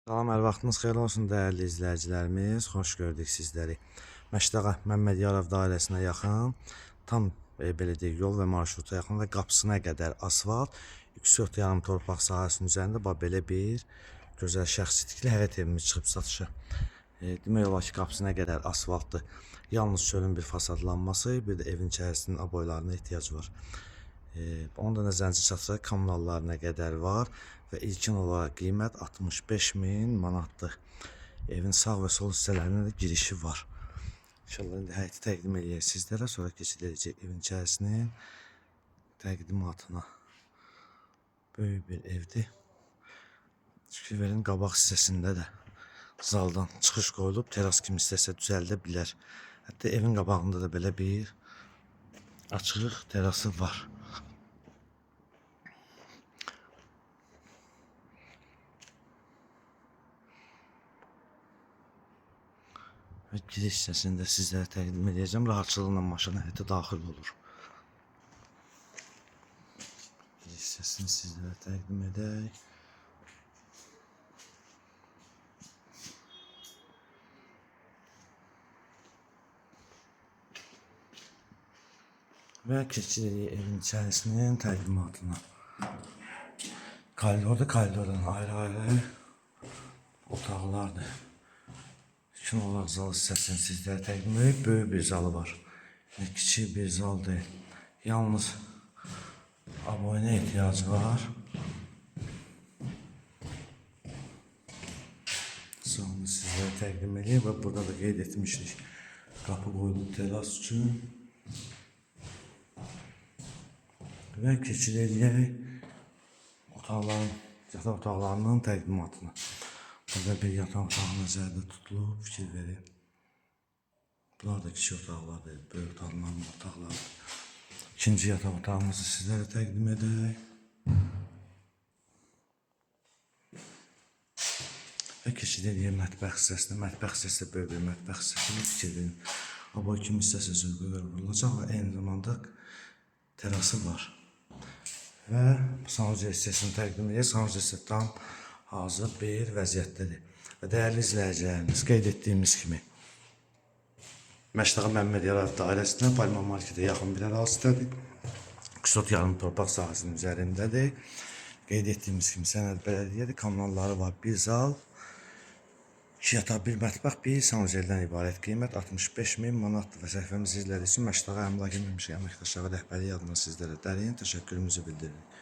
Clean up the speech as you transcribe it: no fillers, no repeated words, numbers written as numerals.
Salam, hər vaxtınız xeyirli olsun dəyərli izləyicilərimiz. Xoş gördük sizləri. Məşdağa Məmmədiyarov dairəsinə yaxın, tam belə deyək, yol və marşruta yaxın və qapısına qədər asfalt, 2 sot yarım torpaq sahəsinin üzərində bax belə bir gözəl şəxsi tikili həyət evimiz çıxıb satışa. Demək olar ki, qapısına qədər asfaltdır. Yalnız çölün bir fasadlanması, bir də evin içərisinin aboylarına ehtiyac var. Onda da nəzərinizə çatdıraq, kommunallarına qədər var və ilkin olaraq qiymət 65 min manatdır. Evin sağ və sol hissələrinə də girişi var. İnşallah indi həyəti təqdim eləyək sizlərə, sonra keçid edəcək evin içərisinin təqdimatına. Böyük bir evdir. Fikir verin, qabaq hissəsində də zaldan çıxış qoyulub, teras kimi istəsə düzəldə bilər. Hətta evin qabağında da belə bir açıq terası var. Və giriş hissəsini də sizlərə təqdim edəcəm. Rahatçılıqla maşın həyətə daxil olur. Giriş hissəsini sizlərə təqdim edək. Və keçid edək evin içərisinin təqdimatına. Koridorda, koridordan ayrı-ayrı otaqlardır. İlkin olaraq zal hissəsini sizlərə təqdim edək. Böyük bir zalı var. Yəni, kiçik bir zal deyil. Yalnız aboyuna ehtiyacı var. Zalını sizlərə təqdim edeyim və burada da qeyd etmişdik. Qapı qoyulub teras üçün. Və keçid edək otaqların, yataq otaqlarının təqdimatına. Burada bir yataq otağı nəzərdə tutulub, fikir verin. Bunlar da kiçik otaqlar deyil, böyük otaqların otaqlardır. İkinci yataq otağımızı sizlərə təqdim edək. Və keçid edək mətbəx hissəsinə. Mətbəx hissəsi də böyük bir mətbəx hissəsidir, fikir verin. Aboy kimi istəsə zövqə görə vurulacaq və eyni zamanda terası var. Və sanuzel hissəsini təqdim edək. Sanuzel hissəsi tam hazır bir vəziyyətdədir. Və dəyərli izləyicilərimiz, qeyd etdiyimiz kimi Məşdağa Məmmədiyarov dairəsinə Palma Marketə yaxın bir ərazidədir. 2 sot yarım torpaq sahəsinin üzərindədir. Qeyd etdiyimiz kimi sənəd bələdiyyədir, kommunalları var. Bir zal, 2 yataq, bir mətbəx, bir sanuzeldən ibarət. Qiymət 65 min manatdır və səhifəmizi izlədiyiniz üçün Məşdağa Əmlak Əməkdaşları rəhbərliyi adına sizlərə dərin təşəkkürümüzü bildiririk.